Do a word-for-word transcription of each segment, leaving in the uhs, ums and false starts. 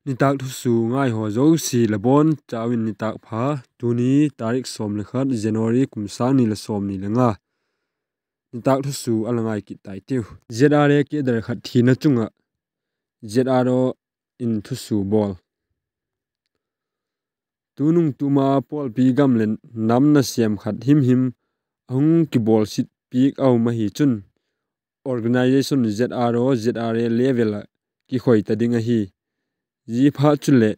Nitâk thusua ngaihaw zosia la bawn chau in nitâk pha. Tuni tarik sawm le khat January kum sâng ni le sawmni le nga, nitâk thusua a la ngai kit tai tiu. ZRA cadre khat thina chung ah ZRO in thusua bawl. Tunung tuma pawlpi gam leh nam nasêm khat himhim a hung kibawlsiat piak a um ahi chun, organisation ZRO, ZRA level ah kikhoi ta ding ahi. Ziaphat chuleh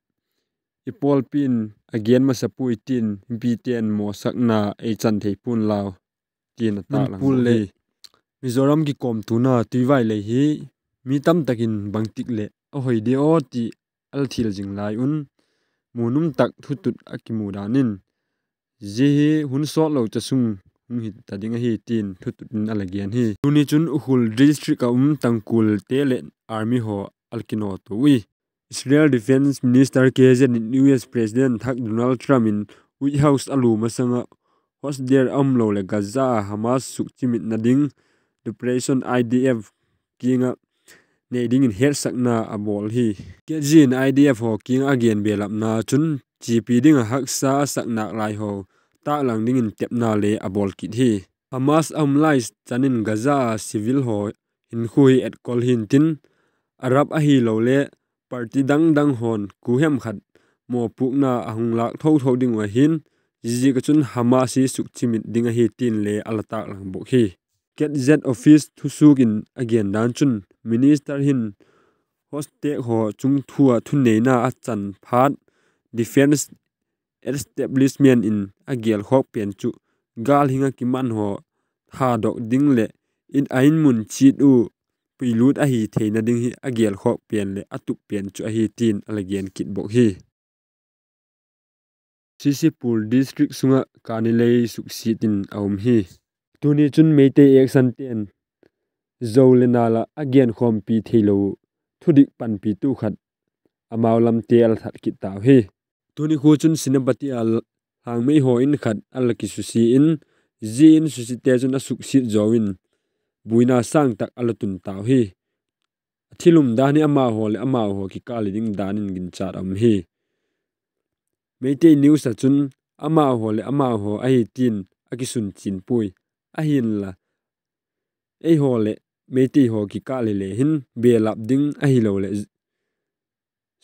i pawlpi'n a gen masa puai tin mipite'n mawsakna ei chan thei pua'n lau, tin a taklang hi. Mizoram kikawmtuana Tuivai lei hi mi tamtak in bangtik leh a hoi di aw ti a la thil zing lai un, munum tak thutut a kimu dan in, zia hi hun sawtlo cha sung hung hi ta ding ahi tin thutut in a la gen hi. Tuni chun Ukhrul district ah um Tangkhulte leh army haw a la kinawttua ui. Israel Defence Minister K Z in U S President thak Donald Trump in White House a lum masang ah hostage a umlo leh Gaza ah Hamas sukchimitna ding Operation I D F kiang ah nei dingin hetsakna a bawl hi. K Z in I D F haw kiang ah a gen belapna chun chiapi ding ah haksa a sak nâk lai haw taklang dingin tepna le a bawl kit hi. Hamas a um lai chan in Gaza a civil haw hinkhua hi etkol hintin, Arab ahiloleh party dang dang haw'n kuahem khat mawpuakna a hung lâk tho tho ding uh ahi'n, ziaziak ah chun Hamas hi sukchimit ding ahi tin le a la taklang bawk hi. K Z office thusuak in a gen dan chun minister hin hostage haw chungthu ah thuneina a chan phat defence establishment in a gêlkhawk pen chu gâl hing ah kiman haw thadok ding leh a inmun chiat u puilut ahi theina ding hi a gêlkhawk pen leh a tup pen chu ahi tin a la gen kit bawk hi. Churachandpur district sung ah kani lei suksiat in a um hi. Tuni chun Meitei action te'n zo le nal ah a genkhawmpi theilo uh thudik panpitu khat amau lamte a la that kit tau hi. Tuni khua chun Senapati a lângmei haw in khat a la kisusia in, zia in susiate chun a suksiat zaw in buaina sâng tak a la tun tau hi. A thil um dan hi amau haw leh amau haw kikâl hi ding dan in ginchat a um hi. Meitei News ah chun amau haw leh amau haw ahi tin a kisun chian puai. Ahinla, eihaw leh Meitei haw kikâl hile hin belap ding ahiloleh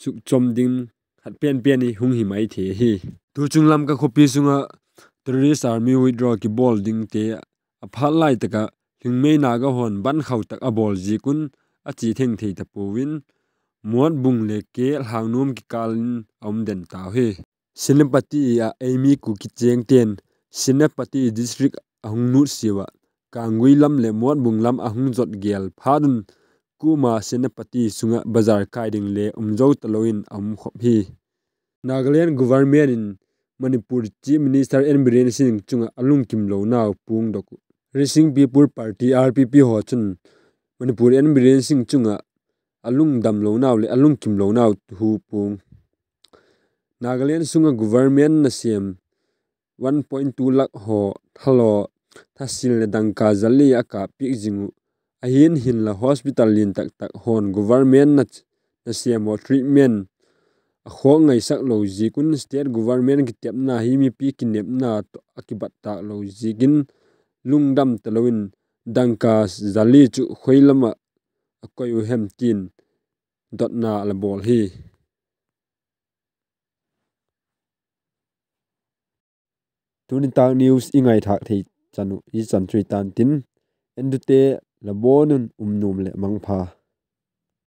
sukchom ding khat pen pen hi hung hi mai thei ahi. Tuchung Lamka khawpi sung ah terrorist army withdraw kibawl dingte a phat lai tak ah Lhingmei Naga haw'n ban khau tak a bawl ziak un a chia theng thei ta puau in, Motbung le K Lhangnuam kikâl in a um den tau hi. Senapati ah eimi Kuki chêngte'n Senapati district a hung nutsiau ah Kanggui lam leh Motbung lam a hung zot gêl phat un, kuama Senapati sung ah bazar kai ding le um zo talo in a um khop hi. Nagaland government in Manipur Chief Minister N Biren Singh chung ah a lungkimlonau puangdok uh. Rising People Party, R P P haw chun Manipur N Biren Singh chung ah a lungdamlonau leh a lungkimlonau thu puang. Nagaland sung ah government nasêm one point two lakh haw thalaw, thasil leh dangka za li a kâp piak zing uh. Ahi'n, hinla hospital lian tak tak haw'n government na, nasêm haw treatment a khawk ngaisak lo ziak un state government kitepna hi mipi kinepna tawh a kibat tâk lo ziakin lungdam talo in dangka za li chu khoi lam ah a koi u hem tin dotna a la bawl hi. Tuni tâk news i ngaithâk thei chan uh i chan chu i tan tin, entute la bawn un um nuam leh mangpha.